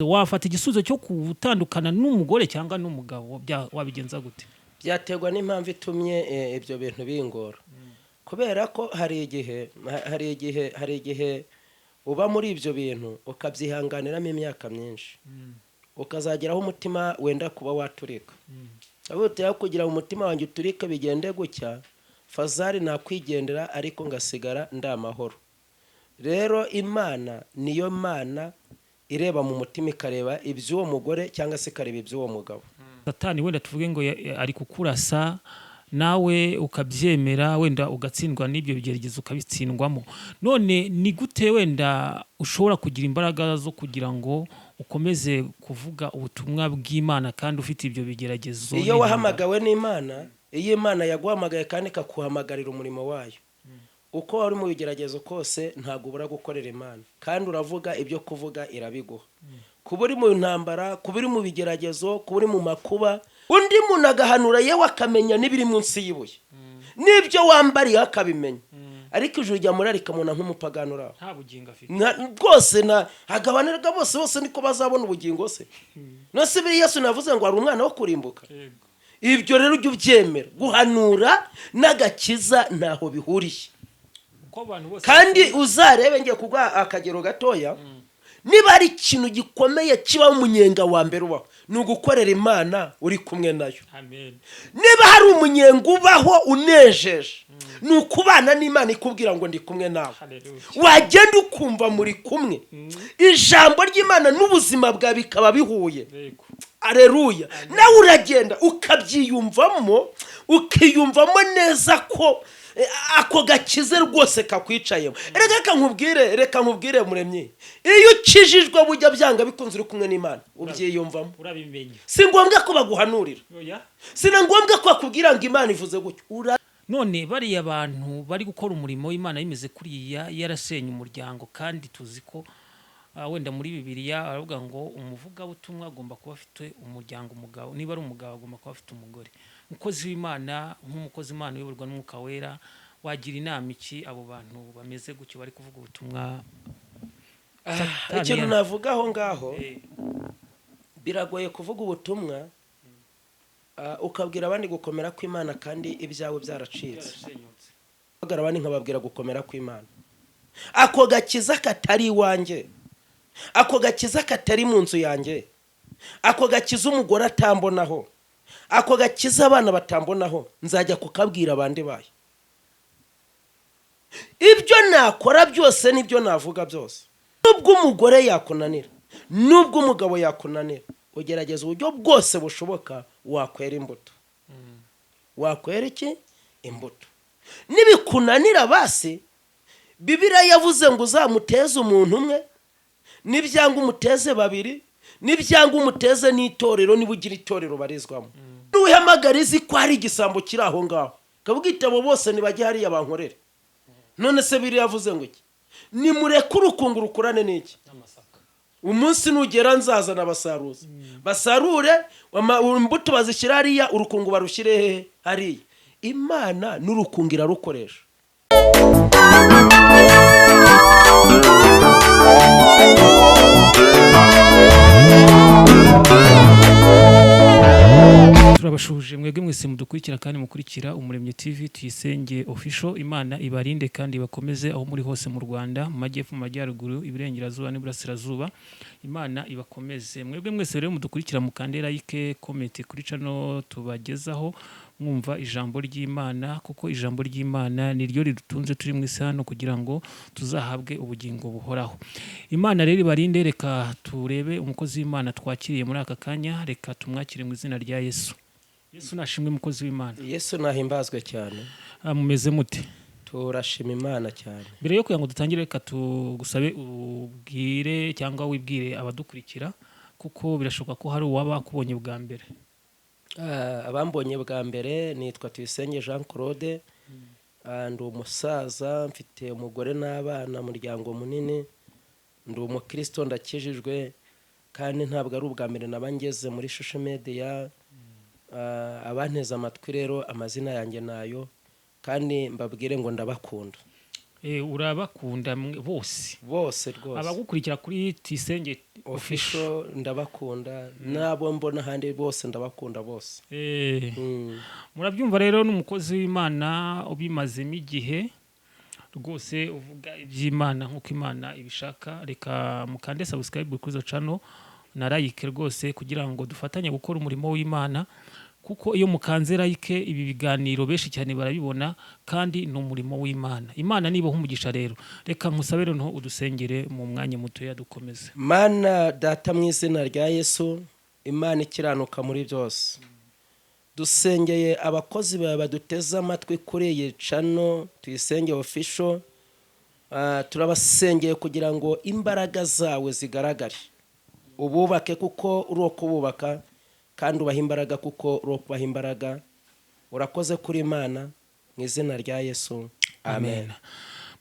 Wafata igisubizo cyo gutandukana n'umugore cyangwa n'umugabo, wabigenza gute? Byaterwa n'impamvu itumye ibyo bintu bingora, kubera ko hari igihe uba muri ibyo bintu ukabyihanganiramo imyaka myinshi, ukazageraho umutima wenda kuba waturika. Aho kugira ngo umutima wanjye uturike bigende gutya, fazari nakwigendera ariko ngasigara ndi amahoro. Rero Imana niyo Mana ireba mu mutima, ikareba iby'uwo mugore cyangwa se ikareba iby'uwo mugabo. Satani wenda tuvuge ngo ari kukurasa, nawe ukabyemera, wenda ugatsindwa n'ibyo bigeragezo, ukabitsindwamo. None ni gute wenda ushobora kugira imbaraga zo kugira ngo ukomeze kuvuga ubutumwa bw'Imana kandi ufite ibyo bigeragezo Iyo n'intambara? wahamagawe n'Imana, iyo Imana yaguhamagaye kandi ikakuhamagarira umurimo wayo, uko wari mu bigeragezo kose ntabwo ubura gukorera Imana, kandi uravuga ibyo kuvuga irabiguha. Kuba uri mu ntambara, kuba uri mu bigeragezo, kuba uri mu makuba, undi muntu agahanura, yewe akamenya n'ibiri munsi y'ibuye n'ibyo wambariye akabimenya, ariko ijuru rya murari rikamubona nk'umupagani uri aho. Nta bugingo afite. Rwose na hagabanirwa bose, bose niko bazabona ubugingo se? Nose biriya Yesu navuze ngo hari umwana wo kurimbuka. Ibyo rero ujye ubyemera, guhanura n'agakiza ntaho bihuriye. Uko abantu bose Kandi uzarebe, ngiye kuguha akagero gatoya, niba ari ikintu gikomeye kibaho, umunyenga wa mbere ubaho ni ugukorera Imana uri kumwe nayo. Amen. Niba hari umunyenga ubaho unejeje, ni ukubana n'Imana ikubwira ngo ndi kumwe nawe. Hallelujah. Wagenda ukumva muri kumwe, ijambo ry'Imana n'ubuzima bwawe bikaba bihuye. Areruya! Nawe uragenda ukabyiyumvamo, ukiyumvamo neza ko ako gakize rwose kakwicayemo. Reka reka nkubwire Muremyi, iyo ukijijwe bujya byanga bikunze uri kumwe n'Imana ubyiyumvamo. Urabimenya. Si ngombwa ko baguhanurira. Oya. Si na ngombwa ko bakubwira ngo Imana ivuze gutyo. None bariya bantu bari gukora umurimo w'Imana bimeze kuriya, yarasenye umuryango, kandi tuzi ko wenda muri Bibiliya aravuga ngo umuvugabutumwa agomba kuba afite umuryango, umugabo, niba ari umugabo agomba kuba afite umugore. Umukozi w'Imana, nk'umukozi w'Imana uyoborwa n'Umwuka Wera, wagira inama iki abo bantu bameze gutyo bari kuvuga ubutumwa? Satani Ikintu navuga aho ngaho, biragoye kuvuga ubutumwa, ukabwira abandi gukomera kw'Imana kandi ibyawe byaracitse. Byarasenyutse. Guhamagara abandi nkababwira gukomera kw'Imana, ako gakiza katari iwanjye, ako gakiza katari mu nzu yanjye, ako gakiza umugore atambonaho, ako gakiza abana batambonaho, nzajya kukabwira abandi bayo? Ibyo nakora byose n'ibyo navuga byose, nubwo umugore yakunanira, nubwo umugabo yakunanira, ugerageza uburyo bwose bushoboka wakwera imbuto. Wakwera iki? Imbuto. Nibikunanira, basi Bibiliya yavuze ngo uzamuteze umuntu umwe, nibyanga umuteze babiri, nibyanga umuteze n'itorero, niba ugira itorero barizwamo. Nuwihamagara izi ko hari igisambo kiri aho ngaho, kavuga abo bose ntibajye hariya bankorere. None se Bibiliya yavuze ngo iki? Nimureke urukungu rukurane n'iki? N'amasaka. Umunsi nugera nzazana abasaruzi basarure imbuto, bazishyira hariya, urukungu barushyire hehe? Hariya. Imana n'urukungu irarukoresha. Turabashuhuje mwebwe mwese mudukurikira kandi mukurikira Umuremyi TV, Tuyisenge Official. Imana ibarinde kandi ibakomeze aho muri hose, mu Rwanda, mu majyepfo, mu majyaruguru, iburengerazuba n'iburasirazuba. Imana ibakomeze mwebwe mwese rero mudukurikira. Mukande like, comment kuri channel tubagezaho, mwumva ijambo ry'Imana, kuko ijambo ry'Imana ni ryo ridutunze turi mu isi hano kugira ngo tuzahabwe ubugingo buhoraho. Imana rero ibarinde. Reka turebe umukozi w'Imana twakiriye muri aka kanya. Reka tumwakire mu izina rya Yesu. Yesu nashimwe, mukozi w'Imana. Yesu nahimbazwe cyane. Mumeze mute? Turashima Imana cyane. Mbere yo kugira ngo dutangire, reka tugusabe ubwire cyangwa wibwire abadukurikira, kuko birashoboka ko hari uwaba akubonye bwa mbere. Abambonye bwa mbere, nitwa Tuyisenge Jean Claude. Ndi umusaza, mfite umugore n'abana, umuryango munini. Ndi umukristo, ndakijijwe, kandi ntabwo ari ubwa mbere naba ngeze muri social media. Abanteze amatwi rero, amazina yanjye nayo, kandi mbabwire ngo ndabakunda. Urabakunda bose? Bose rwose. Abagukurikira kuri Tuyisenge Official. Official ndabakunda, n'abo mbona ahandi bose ndabakunda bose. Murabyumva rero, n'umukozi w'Imana ubimazemo igihe rwose, uvuga iby'Imana nk'uko Imana ibishaka. Reka mukande subscribe kuri izo channel na like rwose, kugira ngo dufatanye gukora umurimo w'Imana, kuko iyo mukanze like ibi biganiro benshi cyane barabibona, kandi ni umurimo w'Imana. Imana niba umugisha. Rero reka nkusabe noneho udusengere mu mwanya mutoya dukomeze. Mana Data, mu izina rya Yesu, Imana ikiranuka muri byose, dusengeye abakozi bawe baduteze amatwi kuri iyi channel Tuyisenge Official. Turabasengeye kugira ngo imbaraga zawe zigaragare, ububake kuko uri uwo kububaka, kandi ubaha imbaraga kuko uri uwo kubaha imbaraga. Urakoze kuri Imana, mu izina rya Yesu, amen.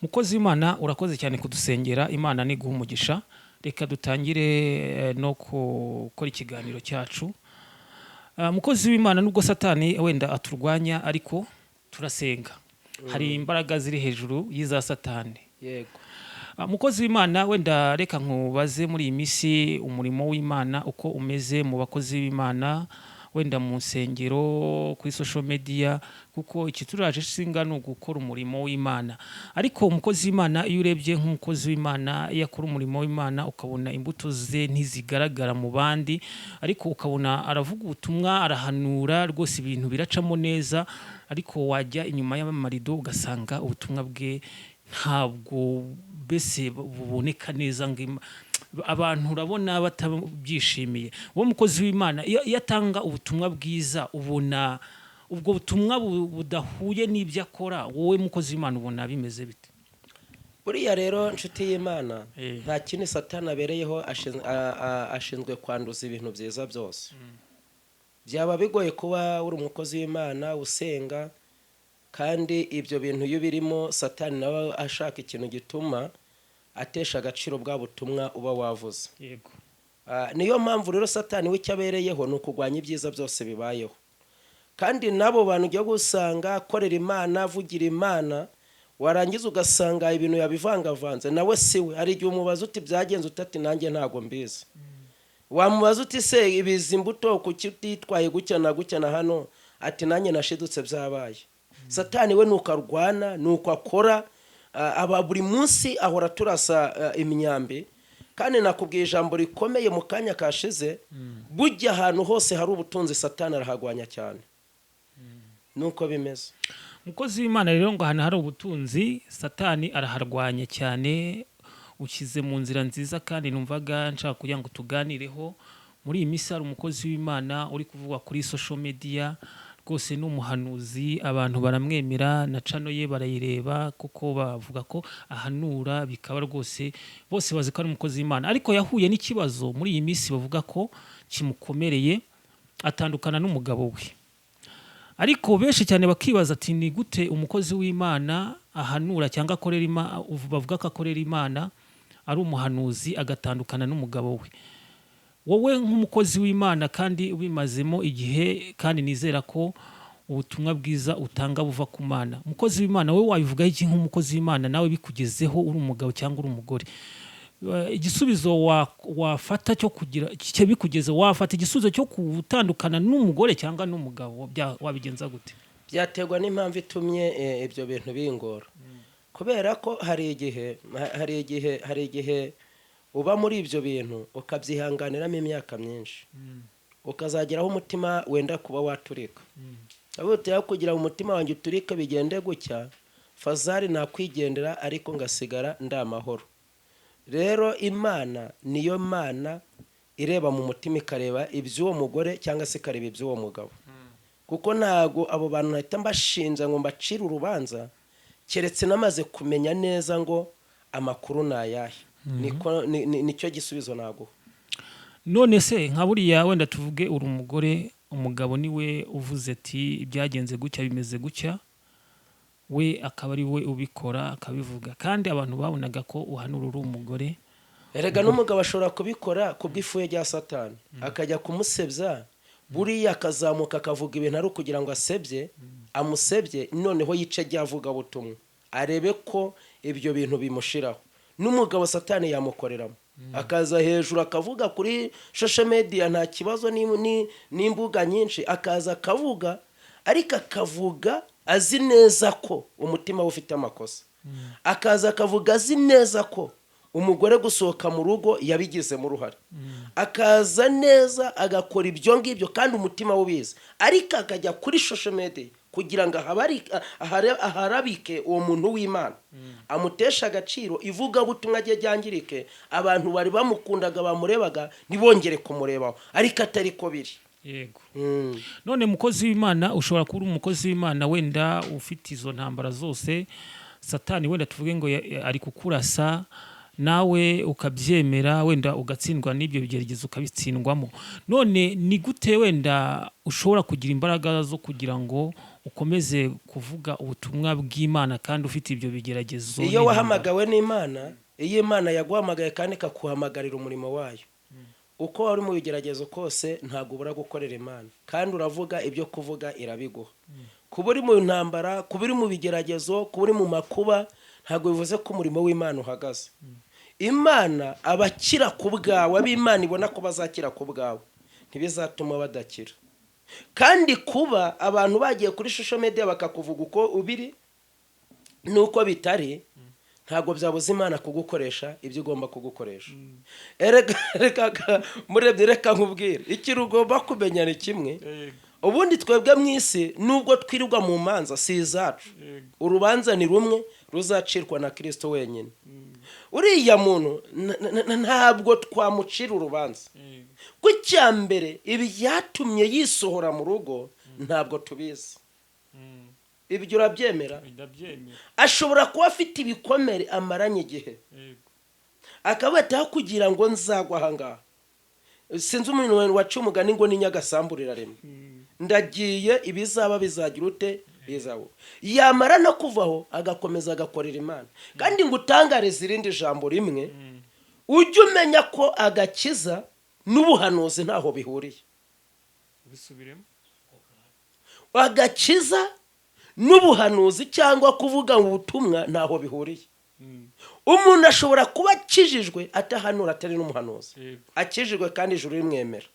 Mukozi w'Imana, urakoze cyane kudusengera. Imana niguha umugisha. Reka dutangire no gukora ikiganiro cyacu. Mukozi w'Imana, nubwo Satani wenda aturwanya, ariko turasenga, hari imbaraga ziri hejuru y'iza Satani. Yego. Mukozi w'Imana, wenda reka nkubaze, muri iyi minsi umurimo w'Imana uko umeze mu bakozi b'Imana, wenda mu nsengero, kuri social media, kuko ikituraje ishinga ni ugukora umurimo w'Imana. Ariko umukozi w'Imana, iyo urebye nk'umukozi w'Imana, iyo akora umurimo w'Imana ukabona imbuto ze ntizigaragara mu bandi, ariko ukabona aravuga ubutumwa, arahanura rwose, ibintu biracamo neza, ariko wajya inyuma y'amarido ugasanga ubutumwa bwe ntabwo mbese buboneka neza, ngo abantu urabona batabyishimiye. Uwo mukozi w'Imana iyo atanga ubutumwa bwiza, ubona ubwo butumwa budahuye n'ibyo akora. Wowe mukozi w'Imana, ubona bimeze bite? Buriya rero, nshuti y'Imana, nta kindi Satani abereyeho, ashinzwe kwanduza ibintu byiza byose. Byaba bigoye kuba uri umukozi w'Imana usenga, kandi ibyo bintu iyo birimo, Satani nawe ashaka ikintu gituma atesha agaciro bwa butumwa uba wavuze. Niyo mpamvu rero Satani we icyo abereyeho ni ukurwanya ibyiza byose bibayeho. Kandi n'abo bantu ujya gusanga akorera Imana, avugira Imana, warangiza ugasanga ibintu yabivangavanze, nawe si we. Hari igihe umubaza uti: "Byagenze?" Utati: "Nanjye ntabwo mbizi." Wamubaza uti: "Se ibizi imbuto kuki utitwaye gutya na gutya na hano?" Ati: "Nanjye nashidutse byabaye." Satani we nuko arwana, nuko akora, aba buri munsi ahora turasa imyambi. Kandi nakubwiye ijambo rikomeye mu kanya kashize: bujya ahantu hose hari ubutunzi, Satani arahagwanya cyane. Nuko bimeze. Mukozi w'Imana, rero ngo ahantu hari ubutunzi Satani araharwanya cyane. Ushyize mu nzira nziza, kandi numvaga nshaka kugira ngo tuganireho. Muri iyi minsi hari umukozi w'Imana uri kuvugwa kuri social media, rwose ni umuhanuzi, abantu baramwemera, na channel ye barayireba, kuko bavuga ko ahanura bikaba rwose, bose bazi ko ari umukozi w'Imana. Ariko yahuye n'ikibazo muri iyi minsi bavuga ko kimukomereye, atandukana n'umugabo we. Ariko benshi cyane bakibaza ati: "Ni gute umukozi w'Imana ahanura cyangwa akorera bavuga ko akorera Imana, ari umuhanuzi, agatandukana n'umugabo we?" Wowe nk'umukozi w'Imana kandi ubimazemo igihe, kandi nizera ko ubutumwa bwiza utanga buva ku Mana, umukozi w'Imana, wowe wabivugaho iki nk'umukozi w'Imana, nawe bikugezeho uri umugabo cyangwa uri umugore? Igisubizo wafata cyo kugira cyo bikugeze, wafata igisubizo cyo gutandukana n'umugore cyangwa n'umugabo, wabigenza gute? Byaterwa n'impamvu itumye ibyo bintu bingora, kubera ko hari igihe uba muri ibyo bintu ukabyihanganiramo imyaka myinshi, ukazageraho umutima wenda kuba waturika. Aho kugira ngo umutima wanjye uturike bigende gutya, fazari nakwigendera, ariko ngasigara ndi amahoro. Rero Imana niyo Mana ireba mu mutima, ikareba iby'uwo mugore cyangwa se ikareba iby'uwo mugabo, kuko ntabwo abo bantu nahita mbashinja ngo mbacire urubanza, keretse namaze kumenya neza ngo amakuru ni ayahe. Nicyo gisubizo naguha. None se nka buriya, wenda tuvuge uri umugore, umugabo niwe uvuze ati: "Byagenze gutya, bimeze gutya," we akaba ari we ubikora akabivuga, kandi abantu babonaga ko uhanura uri umugore. Erega n'umugabo ashobora kubikora ku bw'ifuhe rya Satani, akajya kumusebya buriya, akazamuka akavuga ibintu ari ukugira ngo asebye, amusebye, noneho yice rya vugabutumwa, arebe ko Ibyo bintu bimushiraho. N'umugabo Satani yamukoreramo, akaza hejuru akavuga kuri social media, nta kibazo, n'imbuga nyinshi, akaza akavuga, ariko akavuga azi neza ko umutima we ufite amakosa, akaza akavuga azi neza ko umugore gusohoka mu rugo yabigizemo uruhare, akaza neza agakora ibyo ngibyo kandi umutima we ubizi, ariko akajya kuri social media kugira ngo aharabike uwo muntu w'Imana, amuteshe agaciro, ivugabutumwa rye ryangirike, abantu bari bamukundaga bamurebaga ntibongere kumurebaho, ariko atari ko biri. None mukozi w'Imana, ushobora kuba uri umukozi w'Imana wenda ufite izo ntambara zose, Satani wenda tuvuge ngo ari kukurasa, nawe ukabyemera, wenda ugatsindwa n'ibyo bigeragezo, ukabitsindwamo. None ni gute wenda ushobora kugira imbaraga zo kugira ngo ukomeze kuvuga ubutumwa bw'Imana kandi ufite ibyo bigeragezo Iyo n'intambara? wahamagawe n'Imana, iyo Imana yaguhamagaye kandi ikakuhamagarira umurimo wayo, uko wari mu bigeragezo kose ntabwo ubura gukorera Imana, kandi uravuga ibyo kuvuga irabiguha. Kuba uri mu ntambara, kuba uri mu bigeragezo, kuba uri mu makuba, ntabwo bivuze ko umurimo w'Imana uhagaze. Imana abakira ku bwawe, ab'Imana ibona ko bazakira ku bwawe, ntibizatuma badakira. Kandi kuba abantu bagiye kuri social media bakakuvuga uko ubiri n'uko bitari, ntabwo byabuza Imana kugukoresha ibyo igomba kugukoresha. Erega reka murebye, reka nkubwire, ikintu ugomba kumenya ni kimwe. Ubundi twebwe mu isi, nubwo twirirwa mu manza, si izacu. Urubanza ni rumwe ruzacirwa na Kirisito wenyine. Uriya muntu ntabwo twamucira urubanza, ko icya mbere ibyatumye yisohora mu rugo ntabwo tubizi. Ibyo urabyemera? Ndabyemera. Ashobora kuba afite ibikomere amaranye igihe, akaba ati: "Aho kugira ngo nzagwa ahangaha, sinzi umuntu waciye umugani ngo ni nyagasambu rirarema, ndagiye, ibizaba bizagira ute bizaba." Yamara no kuvaho agakomeza agakorera Imana. Kandi ngo utangarize irindi jambo rimwe, ujye umenya ko agakiza n'ubuhanuzi ntaho bihuriye. Bisubiremo. Agakiza n'ubuhanuzi cyangwa kuvuga ubutumwa ntaho bihuriye. Umuntu ashobora kuba akijijwe atahanura, atari n'umuhanuzi, akijijwe kandi ijuru rimwemera,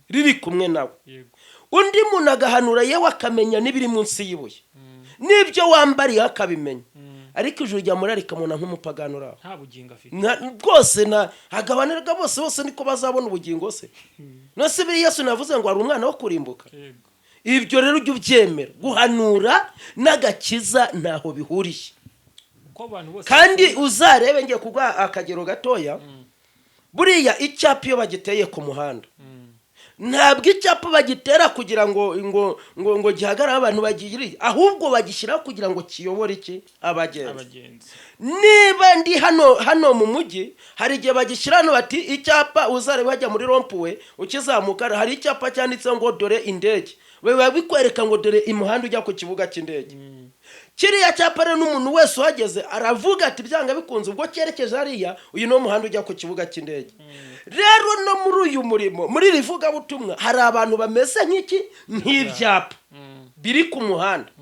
riri kumwe nawe. Undi muntu agahanura, yewe akamenya n'ibiri munsi y'ibuye n'ibyo wambariye akabimenya, ariko ijuru ryamura rikamubona nk'umupagani uri aho. Nta bugingo afite. Rwose na hagabanirwa bose, bose niko bazabona ubugingo se? Nose biriya Yesu navuze ngo hari umwana wo kurimbuka. Ibyo rero ujye ubyemera, guhanura n'agakiza ntaho bihuriye. Uko abantu bose Kandi uzarebe, ngiye kuguha akagero gatoya, buriya icyapa iyo bagiteye ku muhanda, ntabwo icyapa bagitera kugira ngo gihagarare abantu bagiriye, ahubwo bagishyiraho kugira ngo kiyobore iki? Abagenzi. Abagenzi. Niba ndi hano mu mujyi, hari igihe bagishyira hano bati icyapa, uzarebe bajya muri rond-point ukizamuka, hari icyapa cyanditseho ngo "Dore indege", biba bikwereka ngo dore umuhanda ujya ku kibuga cy'indege. Kiriya cyapa rero n'umuntu wese uhageze aravuga ati: "Byanga bikunze ubwo cyerekeje hariya, uyu ni umuhanda ujya ku kibuga cy'indege." Rero no muri uyu murimo, muri iri vugabutumwa, hari abantu bameze nk'iki, nk'ibyapa biri ku muhanda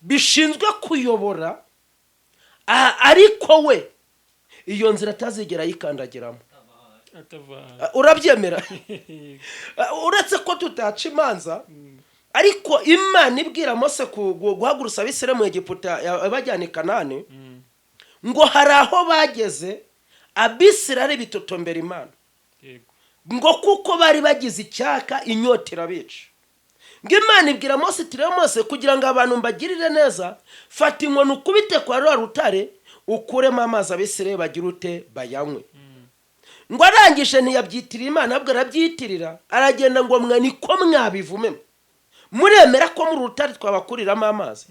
bishinzwe kuyobora, ariko we iyo nzira atazigera ayikandagiramo. Atava. Urabyemera? Uretse ko tutaca imanza, ariko Imana ibwira Mose guhagurutsa Abisirayeli mu Egiputa abajyana i Kanani, ngo hari aho bageze Abisirayeli bitotombera Imana, ngo kuko bari bagize icyaka, inyota irabica. Ngo Imana ibwira Mose iti: "Rero Mose, kugira ngo abantu mbagirire neza, fata inkoni ukubite kwa rwa rutare, ukuremo amazi, Abisirayeli bagire ute? Bayanywe." Ngo arangije ntiyabyitirira Imana, ahubwo arabyitirira, aragenda ngo: "Mwa niko mwabivumemo, muremera ko muri rutare twabakuriramo amazi?"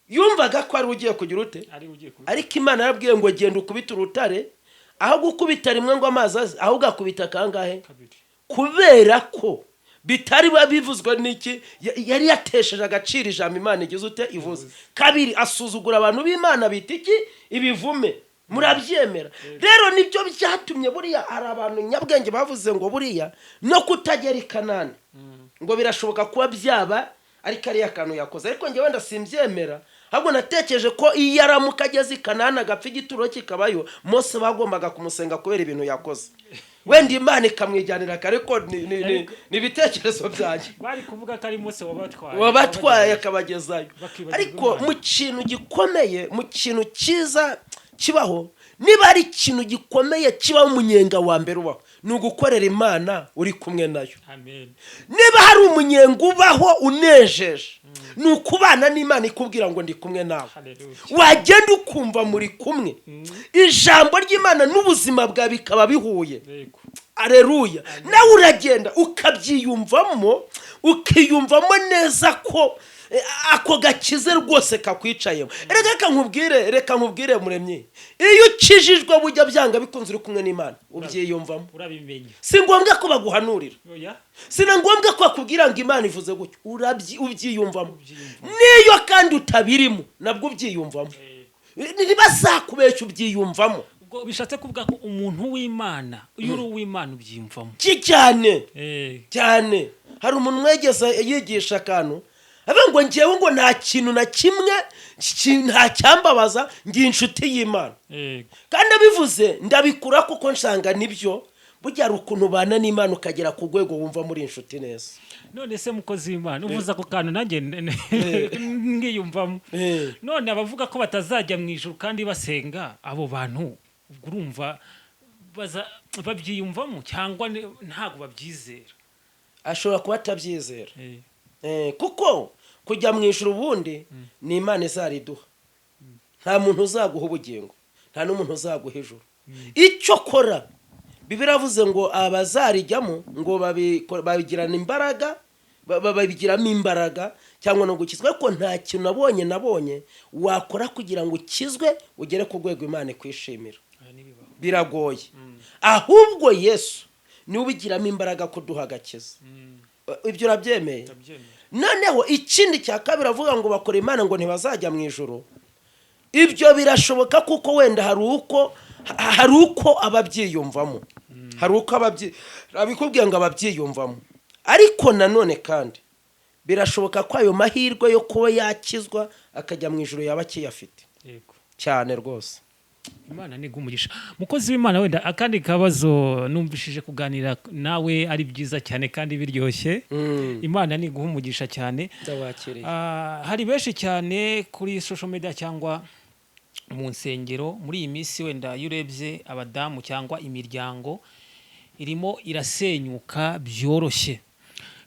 Yumvaga ko ari ugiye kugira ute? Ari ugiye kubi Ariko Imana yarabwiye ngo: "Genda ukubite urutare." Aho gukubita rimwe ngo amazi aze, ahubwo akubita kangahe? Kabiri. Kubera ko bitari biba bivuzwe n'iki, yari yatesheje agaciro ijambo Imana igize ute? Ivuze. Kabiri, asuzugura abantu b'Imana, bita iki? Ibivume. Murabyemera? Rero nibyo byatumye buriya hari abantu nyabwenge bavuze ngo buriya no kutagera i Kanani ngo birashoboka kuba byaba ari kariya kantu yakoze, ariko njye wenda simbyemera. Ahubwo natekereje ko iyo aramuka ageze i Kanani agapfa, igituro kikabayo, Mose bagombaga kumusenga kubera ibintu yakoze, wenda Imana ikamwijyanira. Ariko ni ibitekerezo byanjye. Bari kuvuga ko ari Mose wabatwaye. Wabatwaye akabagezayo. Bakibagirwa Ariko Imana. mu kintu gikomeye, mu kintu cyiza kibaho, niba ari ikintu gikomeye kibaho, umunyenga wa mbere ubaho ni ugukorera Imana uri kumwe nayo. Amen. Niba hari umunyenga ubaho unejeje, ni ukubana n'Imana ikubwira ngo ndi kumwe nawe. Hallelujah. Wagenda ukumva muri kumwe, ijambo ry'Imana n'ubuzima bwawe bikaba bihuye. Areruya! Nawe uragenda ukabyiyumvamo, ukiyumvamo neza ko ako gakize rwose kakwicayemo. Reka reka nkubwire Muremyi, iyo ukijijwe, bujya byanga bikunze uri kumwe n'Imana ubyiyumvamo. Urabimenya. Si ngombwa ko baguhanurira. Oya. Si na ngombwa ko bakubwira ngo Imana ivuze gutyo. Ubyiyumvamo. Ubyiyumvamo. N'iyo kandi utabirimo, nabwo ubyiyumvamo. Ntibazakubeshya, ubyiyumvamo. Ubwo bishatse kuvuga ko umuntu w'Imana, iyo uri uw'Imana ubyiyumvamo. Ki cyane cyane. Hari umuntu mwegeze yigisha akantu avuga ngo ngewe ngo nta kintu na kimwe nta cyambabaza, ngiye inshuti y'Imana. Kandi abivuze ndabikura kuko nsanga nibyo. Burya hari ukuntu ubana n'Imana ukagera ku rwego wumva muri inshuti neza. None se mukozi w'Imana, uvuze ako kantu nanjye nkiyumvamo. None abavuga ko batazajya mu ijuru kandi basenga, abo bantu ubwo urumva babyiyumvamo cyangwa ntabwo babyizera? Ashobora kuba atabyizera. Kuko kujya mu ijuru ubundi ni Imana izariduha. Nta muntu uzaguha ubugingo, nta n'umuntu uzaguha ijuru. Icyo kora, Bibiliya iravuze ngo abazarijyamo ngo babigirana imbaraga, babigiramo imbaraga cyangwa no gukizwa. Ariko nta kintu nabonye wakora kugira ngo ukizwe ugere ku rwego Imana ikwishimira. Aya ntibibaho. Biragoye. Ahubwo Yesu niwe ubigiramo imbaraga kuduha agakiza. Ibyo urabyemeye? Ndabyemera. Noneho ikindi cya kabiri, avuga ngo bakora Imana ngo ntibazajya mu ijuru, ibyo birashoboka kuko wenda hari uko ababyiyumvamo, hari uko abikubwiye ngo ababyiyumvamo. Ariko nanone kandi birashoboka ko ayo mahirwe yo kuba yakizwa akajya mu ijuru yaba akiyafite. Cyane rwose. Imana ni umugisha, mukozi w'Imana. Wenda akandi kabazo, numvishije kuganira nawe ari byiza cyane kandi biryoshye. Imana ni iguha umugisha cyane. Ndabakiriye. Hari benshi cyane kuri social media cyangwa mu nsengero muri iyi minsi, wenda iyo urebye abadamu cyangwa imiryango irimo irasenyuka byoroshye,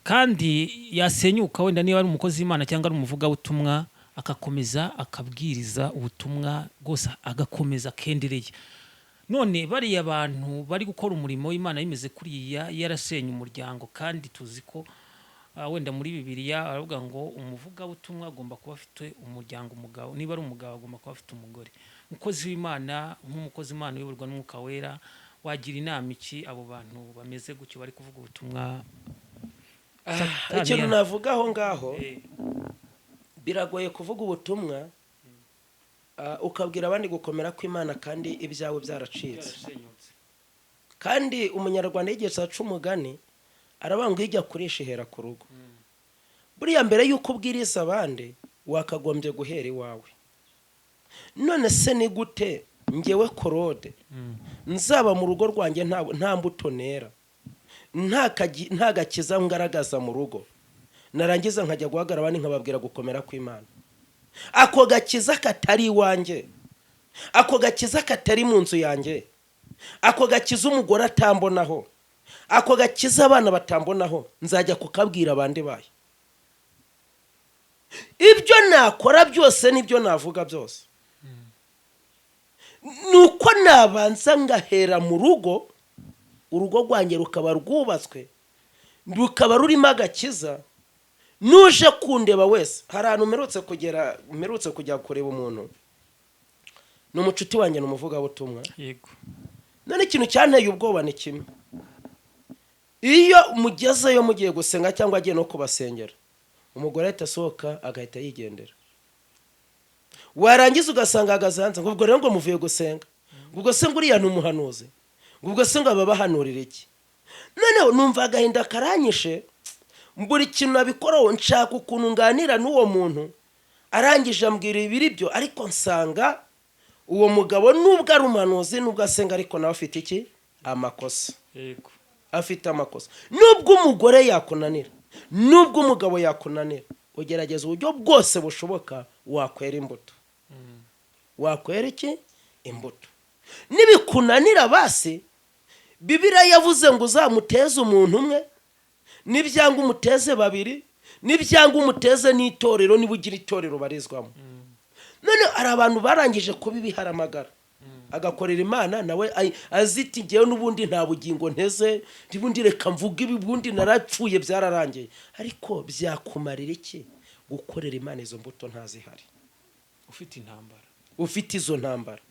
kandi yasenyuka, wenda niba ari umukozi w'Imana cyangwa ari umuvugabutumwa, agakomeza akabwiriza ubutumwa rwose, agakomeza akendereye. None bariya bantu bari gukora umurimo w'Imana bimeze kuriya, yarasenye umuryango, kandi tuzi ko wenda muri Bibiliya aravuga ngo umuvugabutumwa agomba kuba afite umuryango, umugabo, niba ari umugabo agomba kuba afite umugore. Umukozi w'Imana, nk'umukozi w'Imana uyoborwa n'Umwuka Wera, wagira inama iki abo bantu bameze gutyo bari kuvuga ubutumwa? Satani Ikintu navuga aho ngaho, biragoye kuvuga ubutumwa, ukabwira abandi gukomera kw'Imana kandi ibyawe byaracitse. Byarasenyutse. Kandi Umunyarwanda yigeze aca umugani, aravuga ngo ijya kurisha ihera ku rugo. Buriya mbere y'uko ubwiriza abandi, wakagombye guhera iwawe. None se ni gute ngewe Korode nzaba mu rugo rwanjye nta mbuto nera, nta gakiza ngaragaza mu rugo, narangiza nkajya guhagarara abandi nkababwira gukomera kw'Imana? Ako gakiza katari iwanjye, ako gakiza katari mu nzu yanjye, ako gakiza umugore atambonaho, ako gakiza abana batambonaho, nzajya kukabwira abandi bayo? Ibyo nakora byose n'ibyo navuga byose, ni uko nabanza ngahera mu rugo, urugo rwanjye rukaba rwubatswe, rukaba rurimo agakiza. Nuje kundeba wese, hari ahantu mperutse kugera, mperutse kujya kureba umuntu, ni umucuti wanjye, ni umuvugabutumwa. None ikintu cyanteye ubwoba ni kimwe: iyo mugezeyo mugiye gusenga cyangwa agiye no kubasengera, umugore ahita asohoka agahita yigendera. Warangiza ugasanga ahagaze hanze ngo ubwo rero ngo muvuye gusenga, ngo ubwo se ngo uriya ni umuhanuzi, ngo ubwo se ngo ababahanurira iki? Noneho numva agahinda karanyishe, buri kintu nabikoraho nshaka ukuntu nganira n'uwo muntu. Arangije ambwira ibiri byo, ariko nsanga uwo mugabo nubwo ari umuhanuzi, nubwo asenga, ariko nawe afite iki? Amakosa. Afite amakosa. Nubwo umugore yakunanira, nubwo umugabo yakunanira, ugerageza uburyo bwose bushoboka wakwera imbuto. Wakwera iki? Imbuto. Nibikunanira, basi Bibiliya yavuze ngo uzamuteze umuntu umwe, nibyanga umuteze babiri, nibyanga umuteze n'itorero, niba ugira itorero barizwamo. None hari abantu barangije kuba ibiharamagara, agakorera Imana nawe aziti ngewe n'ubundi nta bugingo nteze, ubundi reka mvuge ibi, ubundi narapfuye, byararangiye. Ariko byakumarira iki gukorera Imana izo mbuto ntazihari? Ufite intambara. Ufite izo ntambara.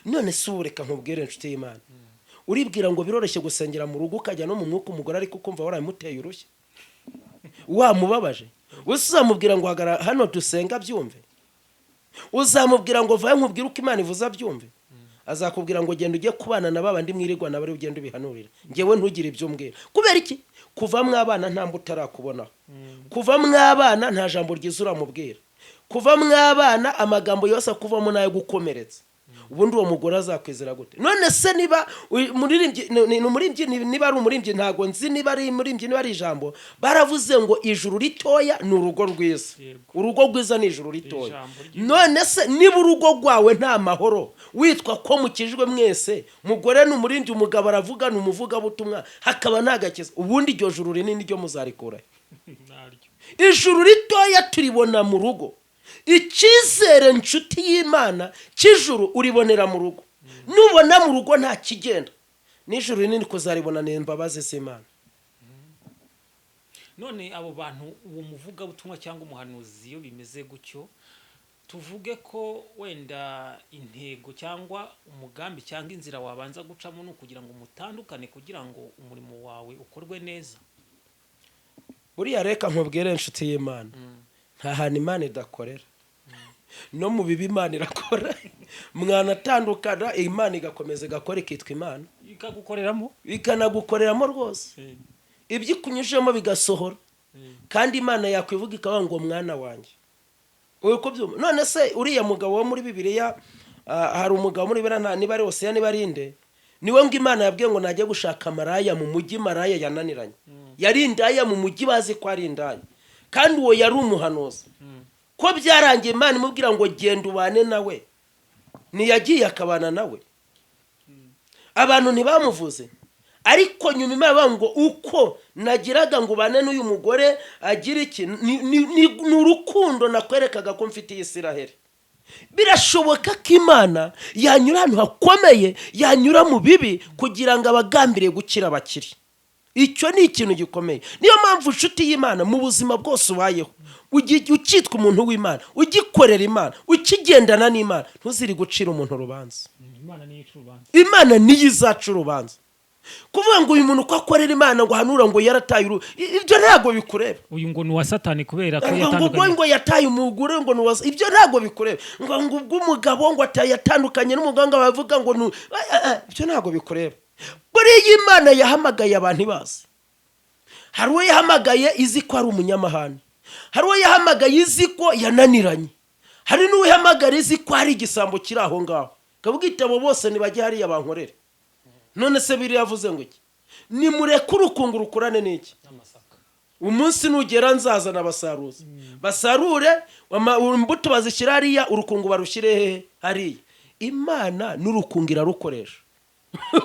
None se ubu reka nkubwire, inshuti y'Imana, uribwira ngo biroroshye gusengera mu rugo ukajya no mu mwuka, umugore ariko ukumva waramuteye urushyi, wamubabaje? Wese uzamubwira ngo hagarara hano dusenga byumve? Uzamubwira ngo vayo nkubwire uko Imana ivuze abyumve? Azakubwira ngo genda ujye kubana na babandi mwirirwa nabo, ari ugenda ubihanurira, ngewe ntugire ibyo umbwira. Kubera iki? Kuva mwabana nta mbuto arakubonaho, kuva mwabana nta jambo ryiza uramubwira, kuva mwabana amagambo yose akuvamo nayo gukomeretsa. Ubundi uwo mugore azakwizera gute? None se niba umuririmbyi ni umuririmbyi, niba ari umuririmbyi, ntabwo nzi niba ari umuririmbyi, niba ari ijambo, baravuze ngo ijuru ritoya ni urugo rwiza. Urugo rwiza ni ijuru ritoya. Ijambo ry'Imana. None se niba urugo rwawe nta mahoro, witwa ko mukijwe mwese, umugore ni umuririmbyi, umugabo aravuga, ni umuvugabutumwa, hakaba nta gakiza, ubundi iryo juru rinini ryo muzarikurahe? Naryo. Ijuru ritoya turibona mu rugo. Icyizere, nshuti y'Imana, cy'ijuru uribonera mu rugo. Nubona mu rugo nta kigenda, n'ijuru rinini kuzaribona ni imbabazi z'Imana. None abo bantu, uwo muvugabutumwa cyangwa umuhanuzi, iyo bimeze gutyo, tuvuge ko wenda intego cyangwa umugambi cyangwa inzira wabanza gucamo ni ukugira ngo mutandukane, kugira ngo umurimo wawe ukorwe neza? Buriya reka nkubwire, inshuti y'Imana, nta hantu Imana idakorera. No mu bibi Imana irakora. Mwanatandukana, Imana igakomeza igakora, ikitwa Imana. Ikagukoreramo. Ikanagukoreramo rwose, ibyo ikunyujemo bigasohora. Kandi Imana yakwivuga ikavuga ngo mwana wanjye, uri kubyumva? None se uriya mugabo wo muri Bibiliya, hari umugabo muri Bibiliya, niba ari Hoseya, niba ari inde, niwe ngo Imana yabwiye ngo najye gushaka maraya mu mujyi, maraya yananiranye, yari indaya mu mujyi, bazi ko ari indaya, kandi uwo yari umuhanuzi. Ko byarangiye Imana imubwira ngo genda ubane nawe, ntiyagiye akabana nawe? Abantu ntibamuvuze? Ariko nyuma Imana ivuga ngo uko nagiraga ngo ubane n'uyu mugore agira iki, ni urukundo nakwerekaga ko mfitiye Isiraheli. Birashoboka ko Imana yanyura ahantu hakomeye, yanyura mu bibi, kugira ngo abagambiriye gukira bakire. Icyo ni ikintu gikomeye. Niyo mpamvu, inshuti y'Imana, mu buzima bwose ubayeho, ukitwa umuntu w'Imana, ugikorera Imana, ukigendana n'Imana, ntuziri gucira umuntu urubanza. Imana niyo ica urubanza. Imana niyo izaca urubanza. Kuvuga ngo uyu muntu uko akorera Imana, ngo hanura, ngo yarataye ibyo ntabwo bikureba. Uyu ngo ni uwa Satani kubera ko Ngo ubwo yatandukanye. Ngo yataye umugore, ngo ni ibyo ntabwo bikureba. Ngo ubwo umugabo ngo yatandukanye n'umuganga bavuga ngo ni ibyo ntabwo bikureba. Buriya Imana yahamagaye abantu ibazi. Hari uwo yahamagaye izi ko ari umunyamahane, hari uwo yahamagaye izi ko yananiranye, hari n'uwo ihamagara izi ko hari igisambo kiri aho ngaho, kavuga abo bose ntibajye hariya bankorere. None se biriya yavuze ngo iki? Nimureke urukungu rukurane n'iki? N'amasaka. Umunsi nugera nzazana abasaruzi basarure imbuto, bazishyira hariya, urukungu barushyire hehe? Hariya. Imana n'urukungu irarukoresha,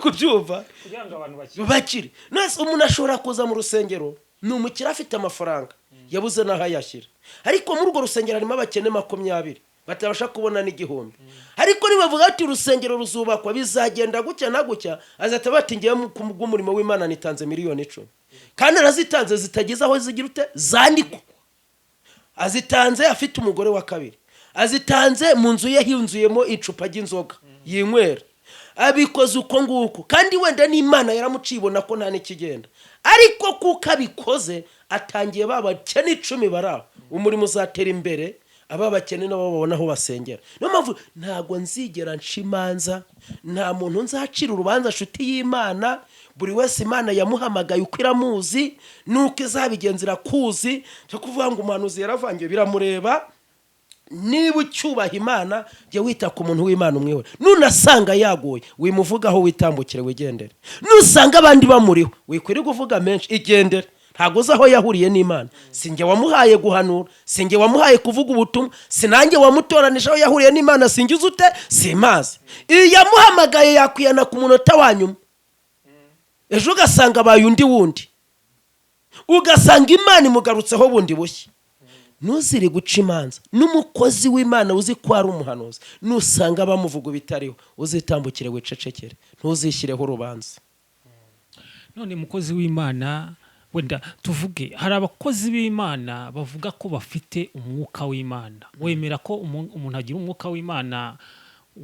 kubyumva? Kugira ngo abantu bakire. Bakire. None umuntu ashobora kuza mu rusengero, ni umukire, afite amafaranga, yabuze n'aho ayashyira, ariko muri urwo rusengero harimo abakene 20 batabasha kubona n'igihumbi. Ariko nibavuga ati urusengero ruzubakwa, bizagenda gutya na gutya, azahita bati ngewe ku bw'umurimo w'Imana nitanze miliyoni 10. Kandi arazitanze zitagize aho zigira ute zandikwa, azitanze afite umugore wa kabiri, azitanze mu nzu ye hinzuyemo icupa ry'inzoga yinywera, abikoze uko nguko. Kandi wenda n'Imana yaramuciye, ibona ko nta n'ikigenda, ariko kuko abikoze atangiye ba bakene 10 bari aho, umurimo uzatera imbere, aba bakene nabo babona aho basengera. Niyo mpamvu ntabwo nzigera nca imanza, nta muntu nzacira urubanza, nshuti y'Imana. Buri wese Imana yamuhamagaye uko iramuzi, nuko izabigenza irakuzi. Cyo kuvuga ngo umuhanuzi yaravangiwe biramureba. Niba ucyubaha Imana, jya wita ku muntu w'Imana umwihore. Nunasanga yaguye, wimuvugaho, witambukire, wigendere. Nusanga abandi bamuriho, wikwirirwa uvuga menshi, igendere. Ntabwo uzi aho yahuriye n'Imana. Si njye wamuhaye guhanura, si njye wamuhaye kuvuga ubutumwa, si nanjye wamutoranije. Aho yahuriye n'Imana singize ute, simazi. Iyo yamuhamagaye yakwiyana ku munota wa nyuma, ejo ugasanga abaye undi wundi, ugasanga Imana imugarutseho bundi bushya. Ntuzire guca imanza. N'umukozi w'Imana uzi ko ari umuhanuzi, nusanga bamuvuga ibitariho, uzitambukire, wicecekere, ntuzishyireho urubanza. None mukozi w'Imana, wenda tuvuge hari abakozi b'Imana bavuga ko bafite umwuka w'Imana. Wemera ko umuntu agira umwuka w'Imana?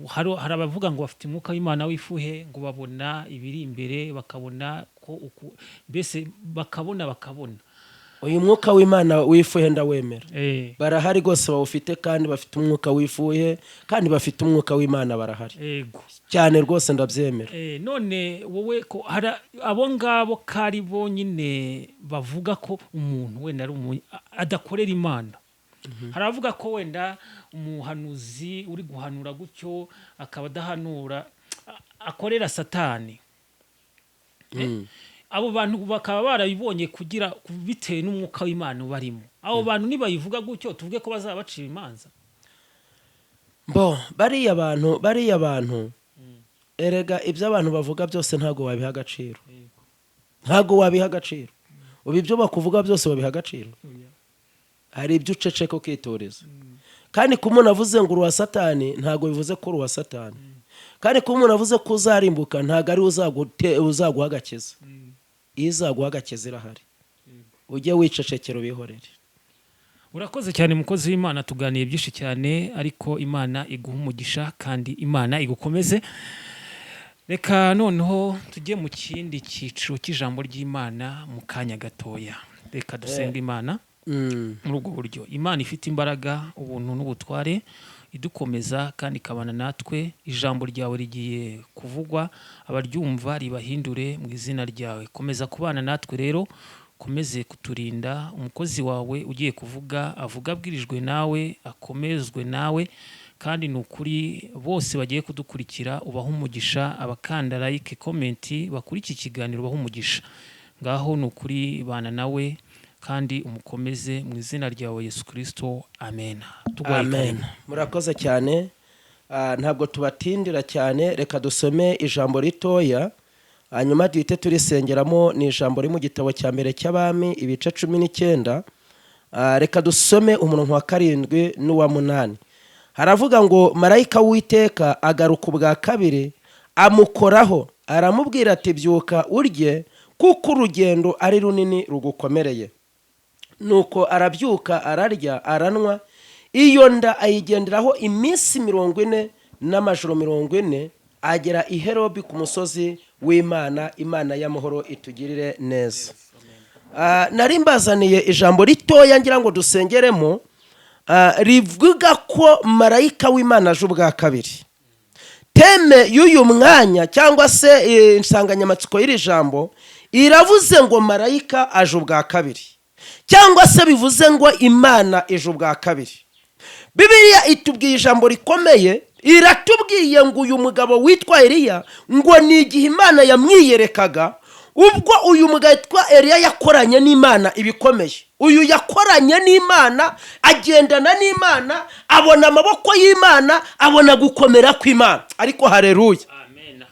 Hari abavuga ngo bafite umwuka w'Imana w'ifuhe, ngo babona ibiri imbere, bakabona ko mbese bakabona. Uyu mwuka w'Imana w'ifuhe ndawemera. Barahari rwose bawufite, kandi bafite umwuka w'ifuhe, kandi bafite umwuka w'Imana, barahari cyane rwose, ndabyemera. None wowe ko hari abo ngabo ko ari bonyine bavuga ko umuntu wenda ari adakorera Imana, hari abavuga ko wenda umuhanuzi uri guhanura gutyo akaba adahanura, akorera Satani. Abo bantu bakaba barabibonye kugira bitewe n'umwuka w'Imana ubarimo. Abo bantu nibayivuga gutyo, tuvuge ko bazaba bacira imanza? Bo bariya bantu erega ibyo abantu bavuga byose ntabwo wabiha agaciro, ntabwo wabiha agaciro. Ubu ibyo bakuvuga byose babiha agaciro? Hari ibyo uceceka ukitoreza. Kandi kuba umuntu avuze ngo uri uwa Satani, ntabwo bivuze ko uri uwa Satani. Kandi kuba umuntu avuze ko uzarimbuka, ntabwo ari uzaguha agakiza. Iyo izaguha agakiza irahari. Ujye wicecekera, ubihorere. Urakoze cyane, mukozi w'Imana. Tuganiye byinshi cyane, ariko Imana iguha umugisha kandi Imana igukomeze. Reka noneho tujye mu kindi cyiciro cy'ijambo ry'Imana mu kanya gatoya. Reka dusenge Imana. Muri ubwo buryo, Imana ifite imbaraga, ubuntu n'ubutware, idukomeza kandi ikabana natwe, ijambo ryawe rigiye kuvugwa, abaryumva ribahindure mu izina ryawe. Komeza kubana natwe rero, komeze kuturinda. Umukozi wawe ugiye kuvuga, avuga abwirijwe nawe, akomezwe nawe. Kandi ni ukuri, bose bagiye kudukurikira ubaha umugisha, abakanda like, comment, bakuri iki kiganiro ubaha umugisha. Ngaho ni ukuri, bana nawe kandi umukomeze mu izina ryawe Yesu Kirisito, amen. Tuguhaye Amen. karibu. Murakoze cyane. Ntabwo tubatindira cyane. Reka dusome ijambo ritoya, hanyuma duhite turisengeramo. Ni ijambo riri mu gitabo cya mbere cy'Abami, ibice 19. Reka dusome umurongo wa 7 n'uwa 8. Haravuga ngo: "Marayika w'Uwiteka agaruka ubwa kabiri, amukoraho, aramubwira ati: 'Byuka urye, kuko urugendo ari runini rugukomereye.' Nuko arabyuka, ararya, aranywa. Iyo nda ayigenderaho iminsi 40 n'amajoro 40, agera i Horebu ku musozi w'Imana." Imana y'amahoro itugirire neza. Nari mbazaniye ijambo ritoya ngira ngo dusengeremo, rivuga ko marayika w'Imana aje ubwa kabiri. Thème y'uyu mwanya cyangwa se insanganyamatsiko y'iri jambo iravuze ngo marayika aje ubwa kabiri, cyangwa se bivuze ngo Imana ije ubwa kabiri. Bibiliya itubwiye ijambo rikomeye, iratubwiye ngo uyu mugabo witwa Eliya, ngo ni igihe Imana yamwiyerekaga. Ubwo uyu mugabo witwa Eliya yakoranye n'Imana ibikomeye. Uyu yakoranye n'Imana, agendana n'Imana, abona amaboko y'Imana, abona gukomera kw'Imana. Ariko hareruya! Amen.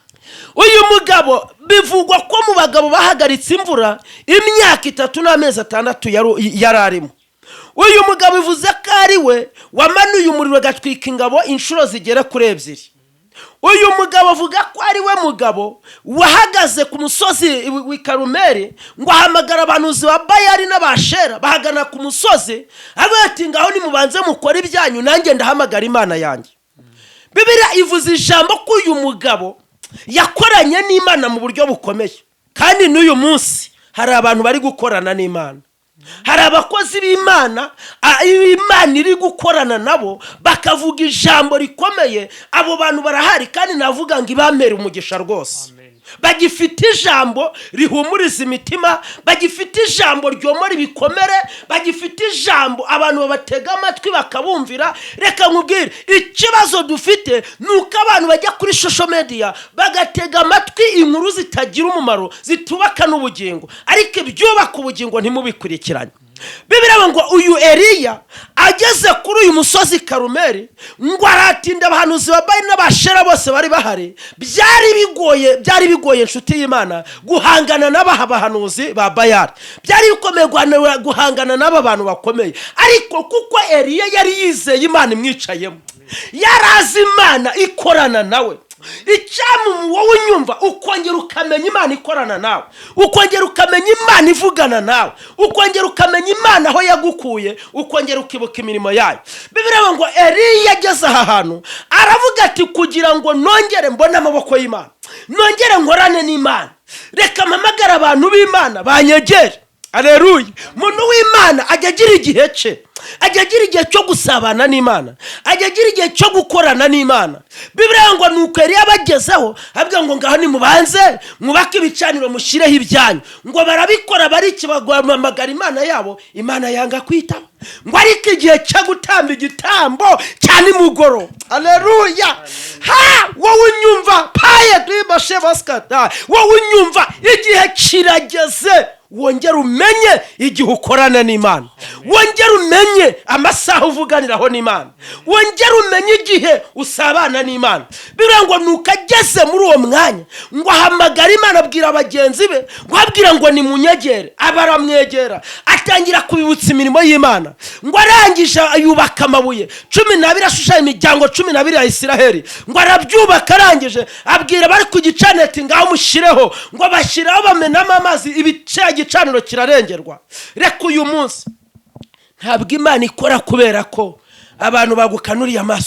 Uyu mugabo bivugwa ko mu bagabo bahagaritse imvura imyaka 3 n'amezi 6 yari arimo. Uyu mugabo bivuze ko ari we wamanuye umuriro agatwika ingabo inshuro zigera kuri ebyiri. Uyu mugabo avuga ko ari we mugabo wahagaze ku musozi w'i Karumeri, ngo ahamagara abahanuzi ba Bayali n'Abashera, bahagana ku musozi, avuga ati: "Ngaho nimubanze mukore ibyanyu, nanjye ndahamagara Imana yanjye." Bibiliya ivuze ijambo ko uyu mugabo yakoranye n'Imana mu buryo bukomeye. Kandi n'uyu munsi hari abantu bari gukorana n'Imana, hari abakozi b'Imana, Imana iri gukorana nabo, bakavuga ijambo rikomeye. Abo bantu barahari, kandi navuga ngo ibamere umugisha rwose. Amen. Bagifite ijambo rihumuriza imitima, bagifite ijambo ryomora ibikomere, bagifite ijambo abantu babatega amatwi bakabumvira. Reka nkubwire, ikibazo dufite ni uko abantu bajya kuri social media bagatega amatwi inkuru zitagira umumaro, zitubaka n'ubugingo, ariko ibyubaka ubugingo ntimubikurikiranye. Bibiliya ngo uyu Eliya ageze kuri uyu musozi Karumeri, ngo aratinda. Abahanuzi ba Bayali n'Abashera bose bari bahari. Byari bigoye, byari bigoye, inshuti y'Imana, guhangana n'abaha bahanuzi ba Bayali. Byari bikomeye guhangana n'aba bantu bakomeye, ariko kuko Eliya yari yizeye Imana imwicayemo, yari azi Imana ikorana nawe. Icyamu wowe unyumva, ukongera ukamenya Imana ikorana nawe, ukongera ukamenya Imana ivugana nawe, ukongera ukamenya Imana aho yagukuye, ukongera ukibuka imirimo yayo. Bibiliya ngo Eliya ageze aha hantu aravuga ati: "Kugira ngo nongere mbone amaboko y'Imana, nongere nkorane n'Imana, reka mpamagare abantu b'Imana banyegere." Aleluya! Umuntu w'Imana ajya agira igihe cye, ajya agira igihe cyo gusabana n'Imana, ajya agira igihe cyo gukorana n'Imana. Bibiliya ngo nuko yari yabagezeho, avuga ngo: "Ngaho nimubanze mwubake ibicaniro, mushyireho ibyanyu." Ngo barabikora, bariki bahamagara Imana yabo, Imana yanga kwitaba. Ngo ariko igihe cyo gutamba igitambo cya nimugoroba, aleluya! Ha, wowe unyumva, paye ribashe basikata, wowe unyumva, igihe kirageze wongere umenye igihe ukorana n'Imana, wongere umenye amasaha uvuganiraho n'Imana, wongere umenye igihe usabana n'Imana. Bivuga ngo nuko ageze muri uwo mwanya, ngo ahamagara Imana, abwira bagenzi be, ngo abwira ngo nimunyegere. Aba aramwegera, atangira kubibutsa imirimo y'Imana. Ngo arangije yubaka amabuye 12 ashushanya imiryango 12 ya Isiraheli. Ngo arabyubaka, arangije abwira abari ku gicaniro ati: "Ngaho mushyireho." Ngo bashyiraho, bamenamo amazi, ibice igicaniro kirarengerwa. Reka uyu munsi, ntabwo Imana ikora kubera ko abantu bagukanuriye amaso.